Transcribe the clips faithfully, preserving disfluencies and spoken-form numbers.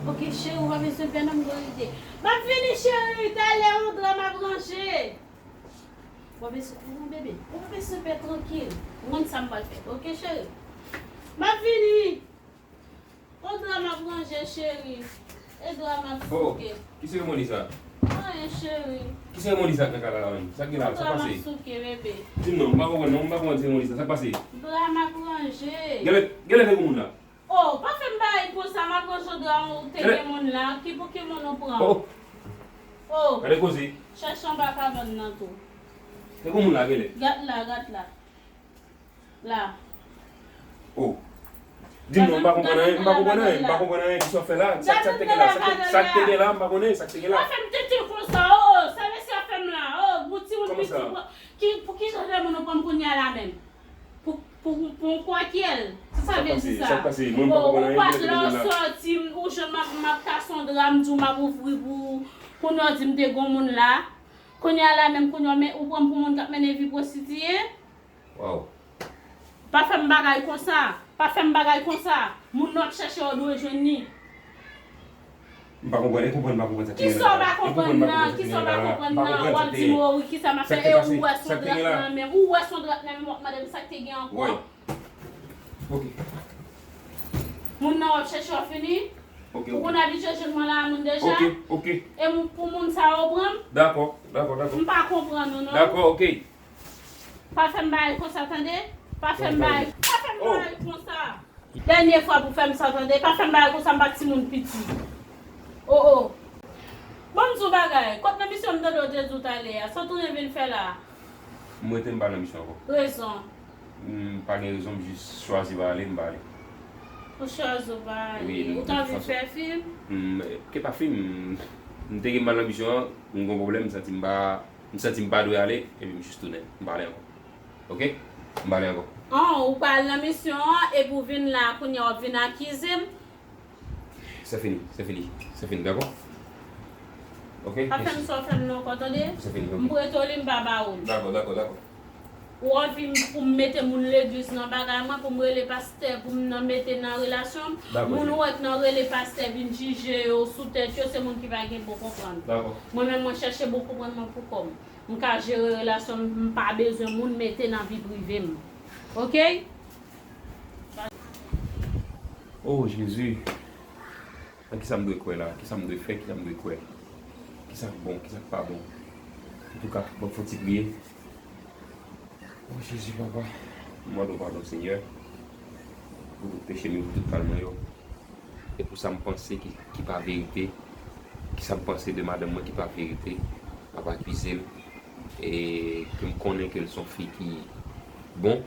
Ok, cheri, ou pa bezwen pè non, m gon ide. M ap vini, cheri, talè, yon dra m ap ranje. Ou pa bezwen pè non, bebe. Ou pa bezwen pè, trankil. Ou konn sa m pral fè. Ok, cheri? M ap vini. Yon dra m ap ranje, cheri. E dra m ap souke. Ki seremoni sa? Anyen, cheri. Ki seremoni sa k nan kay la la menm? Sa k gen la? Sa k pase? Dra m ap souke, bebe. Di m non, m pa konprann non, m pa konprann seremoni sa. Sa k pase? Dra m ap ranje. Genlè, genlè te gon moun la. Oh, pa fè m bagay konsa, m ap ranje dra ou, te gen moun la. Ki pou ki moun ou pran? Oh. Oh. Gade koze. Chèche anba kabann nan tou. Te gon moun la, genlè. Gad la, gad la. La. Oh. Di m non, m pa konprann anyen, m pa konpran anyen, m pa konpran anyen, kisa w fè la? Sa, sa k te gen la? Sa k te, sa k te gen la? M pa konnen, sa k te gen la? Pa fè m tenten konsa, oh, oh, sa mesye ap fè m la? Oh, pou timoun piti, ki, pou ki jan de moun ou pran m kounye a la menm? Pou, pou, pou yon kwakyèl? Sa sa vle di sa? Sa k pase? Mwen m pa konprann anyen, genlè te gen moun la. Ou pa t la, ou sòti, ou jwenn m ap, m ap kase yon dra, m di w m ap ouvri pou ou. Kounye a w di m te gon moun la. Kounye a la menm, kounye a, men, ou pran m pou moun k ap mennen vi pwostitiye? Waw. Pa fè m bagay konsa. Pa fè m bagay konsa. Moun nan w ap chèche a, w dwe jwenn li. M pa konprann, e konprann m pa konprann sa k te gen la. Kisa w pa konprann nan? Kisa w pa konprann nan? W ap di m, oh wi, kisa m ap fè? E ou wè s on dra nan men m. Ou wè s on dra nan men m, w ap mande m sa k te gen ankò. Ok. Moun nan w ap chèche a fini? Ok, ok. Ou konn abitye jwenn mwen la, moun deja? Ok, ok. E m, pou moun sa yo pran m? Dakò, dakò, dakò. M pa konprann ou non. Dakò, ok. Pa fè m bagay konsa, tande? Pa fè m bagay, pa fè m bagay konsa. Dènye fwa pou fè m sa, tande? Pa fè m bagay konsa, m pa timoun piti. Oh, oh. Bon, m di w bagay. Kot nan misyon m tande w te di w t ale a? Sa w tounen vin fè la a? M rete, m pa nan misyon ankò. Rezon? M pa gen rezon, m jis chwazi pa ale, m pa ale. Ou chwazi w pa ale? Wi, ou t anvi fè fim? M, ke pa fim, m te gen m pa nan misyon an, m gon pwoblèm, m santi m pa, m santi m pa dwe ale, epi m jis tounen, m pa ale ankò. Ok? M pa ale ankò. An, ou pa al nan misyon an, epi w vin la, kounye a w ap vin akize m? Se fini, se fini, se fini, dakò? Ok, mèsi. Pa fè m sa w fè m nan ankò, tande? Se fini, ok. M prete w li, m pa ba ou l. Dakò, dakò, dakò. Ou anvi m, pou m mete moun legliz nan bagay mwen, pou m rele pastè, pou m nan mete nan relasyon m? Dakò, cheri. Moun ou wè k nan rele pastè vin jije yo sou tèt yo, se moun ki pa gen bon konprann. Dakò. Mwen menm, mwen chèche bon konprann mwen pou kò m. M ka jere relasyon m, m pa bezwen moun mete nan vi prive m. Ok? Oh, Jezi. Nan kisa m dwe kwè la? Kisa m dwe fè? Kisa m dwe kwè? Kisa k bon? Kisa k pa bon? Antouka, ban m fon ti priye. Oh, Jezi, papa. M mande w padon, Senyè, pou tout peche m yo, pou tout fal mwen yo. E pou sa m panse ki, ki pa verite, ki sa m panse de madanm mwen ki pa verite, m ap akize l, e ke m konnen ke l se yon fi ki bon,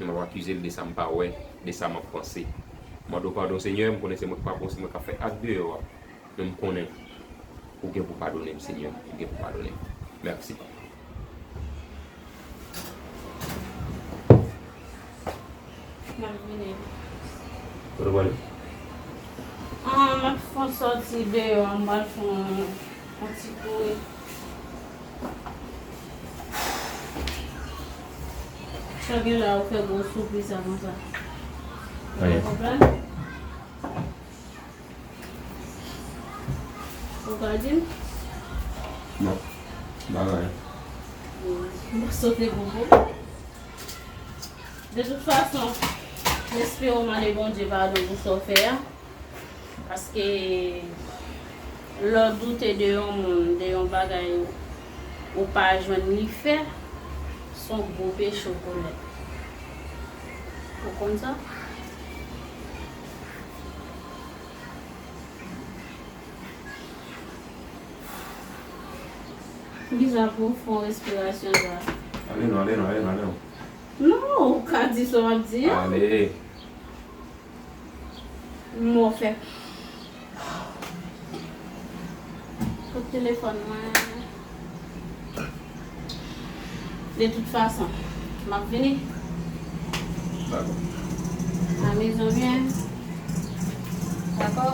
men m ap akize l de sa m pa wè, de sa m ap panse. M mande w padon, Senyè, m konnen se mwen k pa bon, se mwen k ap fè ak deyò a. Men m konnen ou gen pou padone m, Senyè, ou gen pou padone m. Mèsi, Papa. M ap vini. Kote w prale? Ah, m ap fè yon sòti deyò, m pral fè yon, yon ti kouri. Sa gen la ou fè gwo soupri sa konsa? Anyen. Gen pwoblèm? Ou ka di m? Non. M pa gen anyen. M panse w te gon pwoblèm. De tout fason, m espere w mande Bondye padon pou sa w fè a. Paske lè w doute de yon moun, de yon bagay ou pa jwenn li fè, se yon gwo peche w komèt. Ou konn sa? Poukisa pou w fè yon respirasyon sa? Ale non, ale non, ale non, ale non. Non, ou ka di sa w ap di an. Ale. Mò fè. Kot telefòn mwen? De tout fason, m ap vini. Dakò. Amizon byen. Dakò.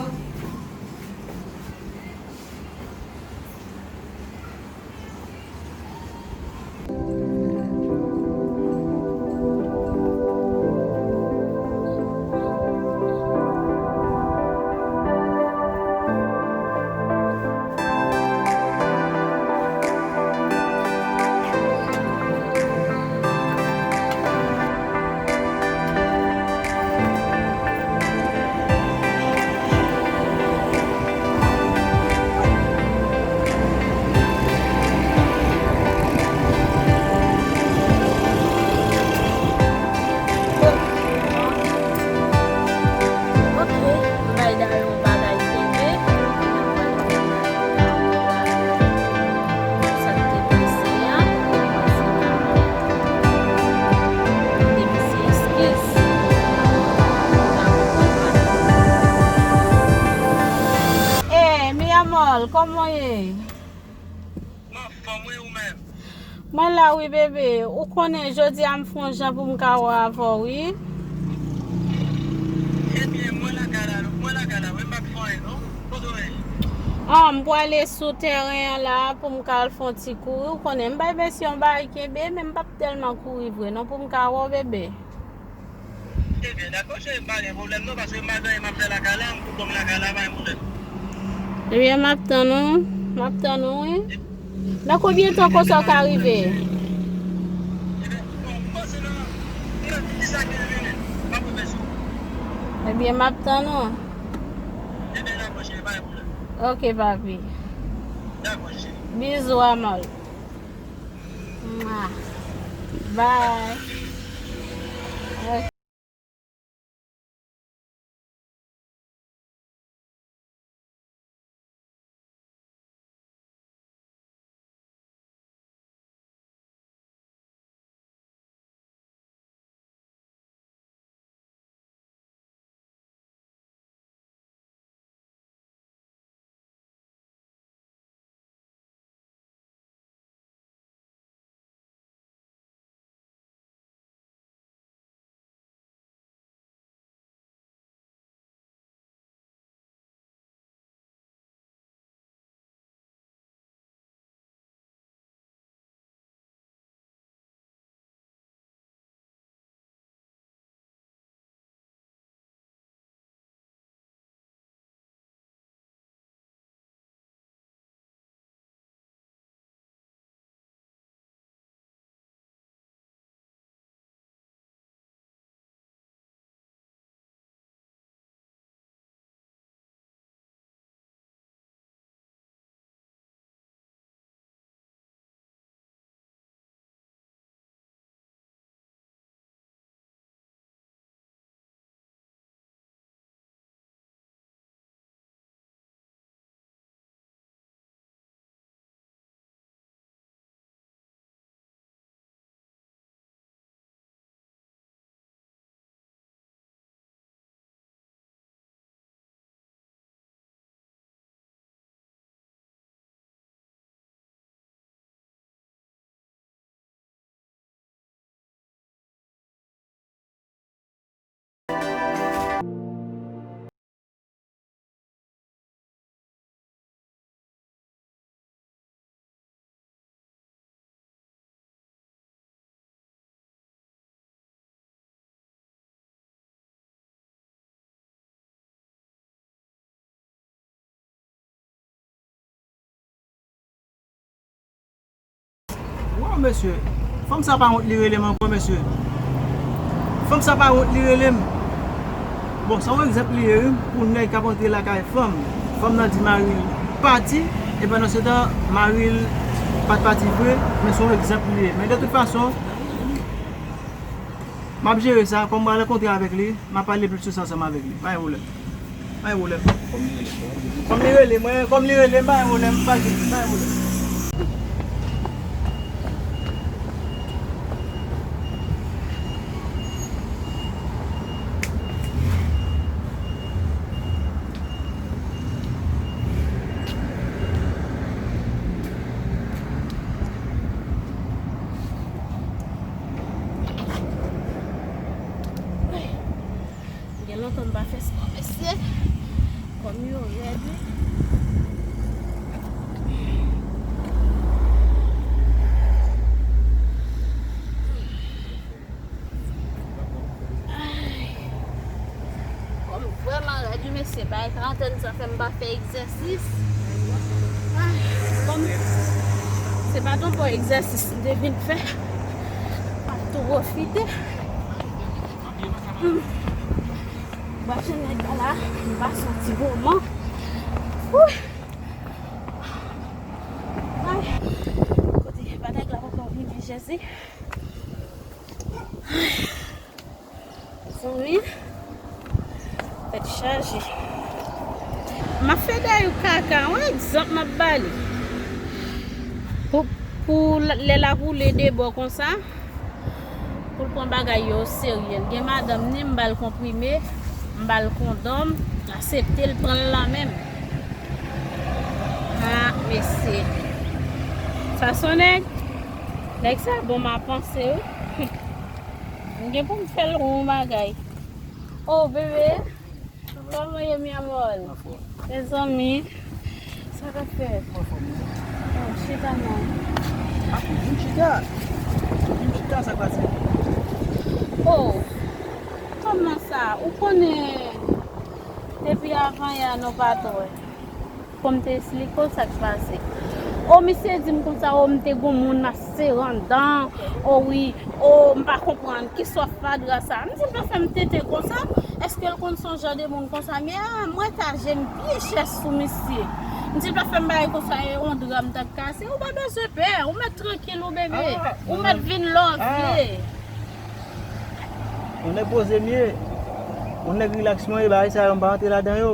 Kòman w ye? M anfòm wi, ou menm? Mwen la wi bebe, ou konnen jodi a m fè yon jan pou m ka wè avè w wi. Ebyen, mwen lakay la, mwen lakay la, mwen pa t fè anyen non. Kote w ye? Ah, m prale sou tèren an la pou m ka al fè yon ti kouri, ou konnen m bay mesye yon bagay kenbe, men m p ap tèlman kouri vre non pou m ka wè w bebe. Ebyen, dakò, cheri, pa gen pwoblèm non, paske m pa gen anyen m ap fè lakay la, m tou kòm lakay la, pa gen pwoblèm. Ebyen, m ap tann ou, m ap tann ou, wi. Nan konbyen tan konsa w ka rive? Ebyen, bon, m panse nan, nan dis a kenz minit, m ap rive sou ou. Ebyen, m ap tann ou. Ebyen, dakò, cheri, pa gen pwoblèm. Ok, papi. Dakò, cheri. Bizou, amor. Mwah. Bye. Waw, mesye. Fanm sa pa wont li rele m ankò, mesye. Fanm sa pa wont li rele m. Bon, sa yon egzanp li ye, wi, pou nèg k ap antre lakay fanm. Fanm nan di mari l pati, e pandan se tan, mari l pa t pati vre, men se yon egzanp li ye. Men de tout fason, m ap jere sa, kòm m pral rankontre avèk li, m ap pale plis sou sa ansanm avèk li. Pa gen pwoblèm. Pa gen pwoblèm. Kòm li rele, mwen, kòm li rele m, pa gen pwoblèm, pa gen, pa gen pwoblèm. Gen lontan m pa fè spò, mesye. Kò m yo rèd, wi. Ay. Kò m vrèman rèd, wi, mesye. Bay karantèn sa fè m pa fè egzèsis. Ay. Kò m, se pa t yon bon egzèsis m te vin fè. M ap tou pwofite. Hmm. Brache nèg la la, m pase yon ti moman. Wouy. Ay. Kote bagay la poko vini, Jezi. Ay. Zanmi. Tèt chaje. M ap fè Dayou kaka, yon egzanp m ap ba li. Pou, pou lè l ap woule de bò konsa, pou l pran bagay yo oserye. L gen madanm ni, m ba l konprime, m ba l kondòm, l aksepte, l pran l lan menm. Sa se yon nèg. Nèg sa bon, m a panse wi. M gen pou m fè l yon bagay. Oh, bebe. Kòman ye, mi amor? Mezanmi, sa k ap fèt? Oh, chita non. Ah, vin chita. Vin chita, sa k pase? Oh, kòman sa? Ou konnen, depi avan yè a nou pa t wè. Fò m te esplike w sa k pase. O, misye di m konsa, o, m te gon moun nan serandan. O wi, o, m pa konprann. Ki sòt fatra sa? M di l pa fè m tenten konsa. Èske l konn se yon jan de moun konsa m ye? A, m wè ta je m byen chèch sou misye. M di l pa fè m bagay konsa, e yon dra m t ap kase. Ou pa bezwen pè, ou mèt trankil ou, bebe. Ou mèt vin lè w vle. Yon nèg poze m ye. Yon nèg rilaks mwen ye, bagay sa yo, m pa rantre ladan yo.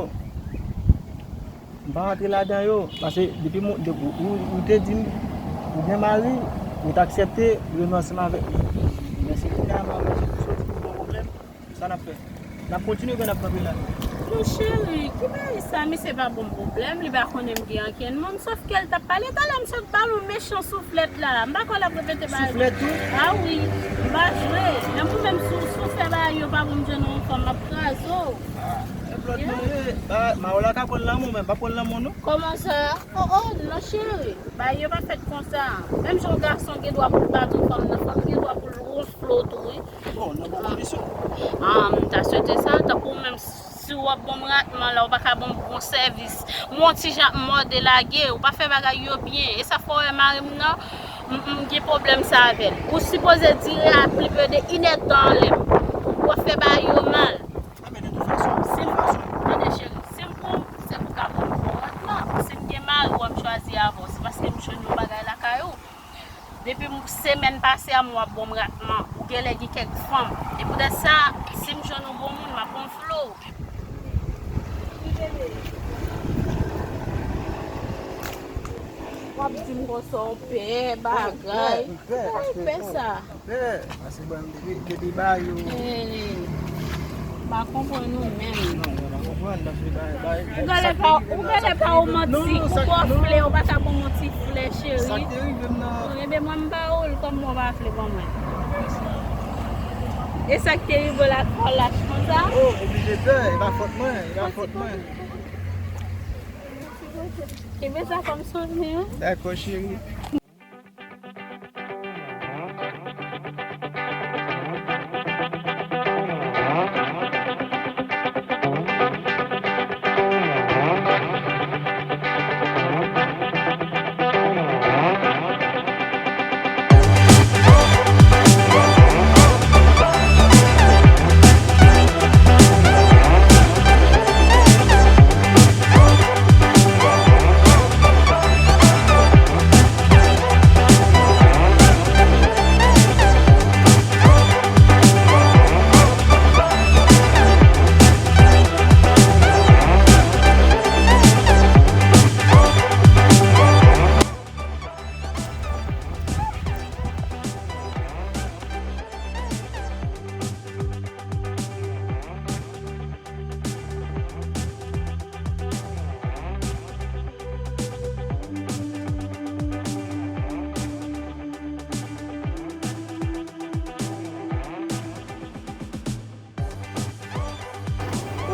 M pa rantre ladan yo, paske depi m, de, ou, ou, ou te di m, ou gen mari, ou t aksepte, ou renmen ansanm avèk li. Men se kounye a, mari w soti pou bon pwoblèm, sa n ap fè? N ap kontinye oubyen n ap kanpe la? Non, cheri, ki bagay sa? Misye pa ban m pwoblèm, li pa konnen m gen ankenn moun, sòf ke l t ap pale. Talè m sot ba l yon mechan souflèt la, m pa kwè l ap repete bagay. Souflèt tou? A wi, m pa jwe. Menm ou menm, si w, si w fè bagay yo pa ban m jwenn yon fanm, m ap kraze w. Ah, e blòd mwen ye. Ba, Mawola ka pran lanmou, men m pa pran lanmou, non. Kòman sa? Oh, oh, non, cheri. Bagay yo pa fèt konsa. Menm jan yon gason gen dwa pou l bat yon fanm nan, fanm gen dwa pou l wonfle w tou, wi. Bon, nan bon kondisyon. Ah, m ta swete sa, tankou w menm, si w ap ban m ratman la, ou pa ka ban m bon sèvis. M wè yon ti jan ap mòde lage, ou pa fè bagay yo byen. E sa fè w wè mari m nan, m, m gen pwoblèm sa avè l. Ou sipoze dire a pli pre de inèdtan anlè m. Ou ap fè bagay yo mal. Ah, men de tout fason, si m, tande cheri, si m pran w, se pou w ka ban m bon ratman. Si m gen mari, w ap chwazi avan w. Se paske m jwenn yon bagay lakay ou. Depi m, semèn pase a, m wè w ap ban m ratman. Ou genlè gen kèk fanm. E poutèt sa, si m jwenn yon bon moun, m ap wonfle w. W ap di m konsa w pè, bagay. Ki bagay pè sa? Pè, paske bon, depi, depi ba yo. Eh, m pa konprann ou menm. Non, mwen pa konprann, paske ba, ba, ou genlè pa, ou genlè pa ou manti, ou wonfle, ou pa ta bon manti flè, cheri. Sa k te rive m nan. Bon, ebyen, mwen, m ba ou l, kòm mwen pa vle ban mwen. E sa k te rive w la, fò w lach konsa? Oh, oblije pè, e pa fòt mwen, e pa fòt mwen. Kenbe sa kòm souvni, wi. Dakò, cheri.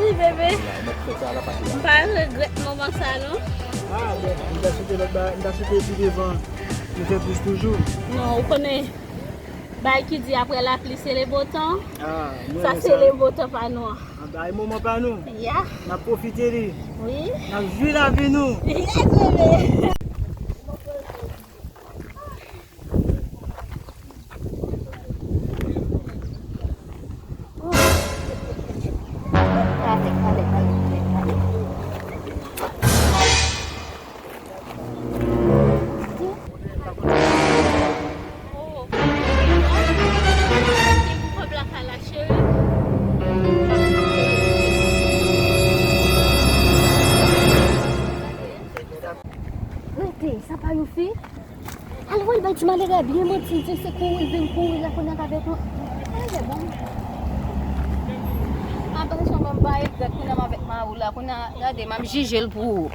Wi, bebe. M pa regrèt moman sa, non. Ah, bon, m ta swete lòt ba-, m ta swete pi devan nou fè plis toujou. Non, ou konnen, bay ki di apre lapli, se le botan. Ah, sa se le botan pa nou an. Ah, bay moman pa nou. Yeah. N ap pwofite li. Wi. N ap jwi lavi nou. Yes, bebe. Rete, sa pa yon fi? Al wè l bay ti malere a byen manti, l di se kouri l vin kouri la kounye a avèk yon. Mwen pa egzak kounye a m avèk Mawola, kounye a gade m ap jije l pou ou.